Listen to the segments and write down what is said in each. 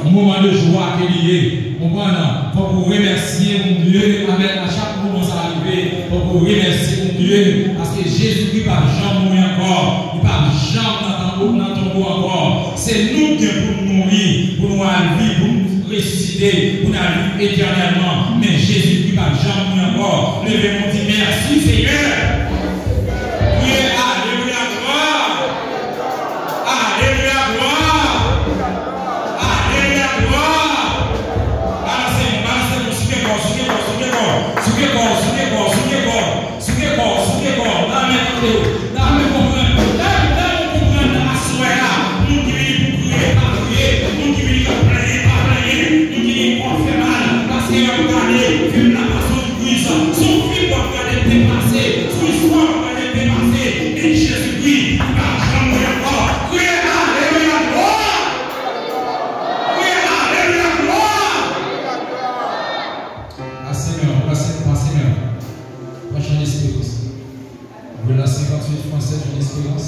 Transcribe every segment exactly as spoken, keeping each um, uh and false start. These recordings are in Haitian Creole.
Yon moman de jwa ke li ye. Konprann? Fòk ou remèsye Bondye. Amèn. A chak moman sa rive, fòk ou remèsye Bondye. Paske Jezikri p ap janm mouri ankò. Li p ap janm nan tonbo, nan tonbo ankò. Se nou ki gen pou n mouri, pou nou al viv, pou nou resisite, pou n al viv etènèlman. Men Jezikri p ap janm mouri ankò. Leve men w, di, mèsi, Senyè. Kriye, alelouya, glwa. Alelouya, glwa. Alelouya, glwa. Balanse men w, balanse men w, souke kò w, souke kò w, souke kò w. Souke kò w, souke kò w, souke kò w. Souke kò w, souke kò w. Lame tande w. Lame konprann. Lame, lame konprann aswè a. Moun ki vini pou kriye, pa kriye. Moun ki vini pou plenyen, pa plenyen. Moun ki vini pou fè mal, paske y ap gade fim la pase Moyiz, sou fim w ap gade l te pase, sou istwa w ap gade l te pase, men Jezikri, li pa janm mouri ankò. Kriye alelouya, glwa! Kriye alelouya, glwa! Pase men w, pase, pase men w. Pran Jan Esperans. Relanse venntuit fwa sèt Jan Esperans.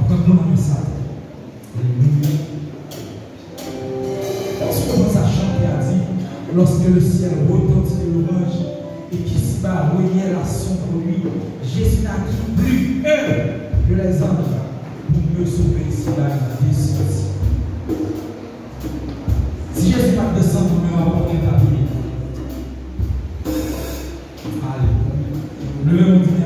Tankou nan men Satan. Alelouya. Èske w konn sa chante a di? Lorsque le ciel retentit de louanges et qu'ici-bas ruelle à son bruit, Jésus naquit plus haut que les anges pour mieux sauver ici-bas les descendus. Si Jezi pa t desann, nou menm ap konn etabli. Alelouya. Leve men w, di,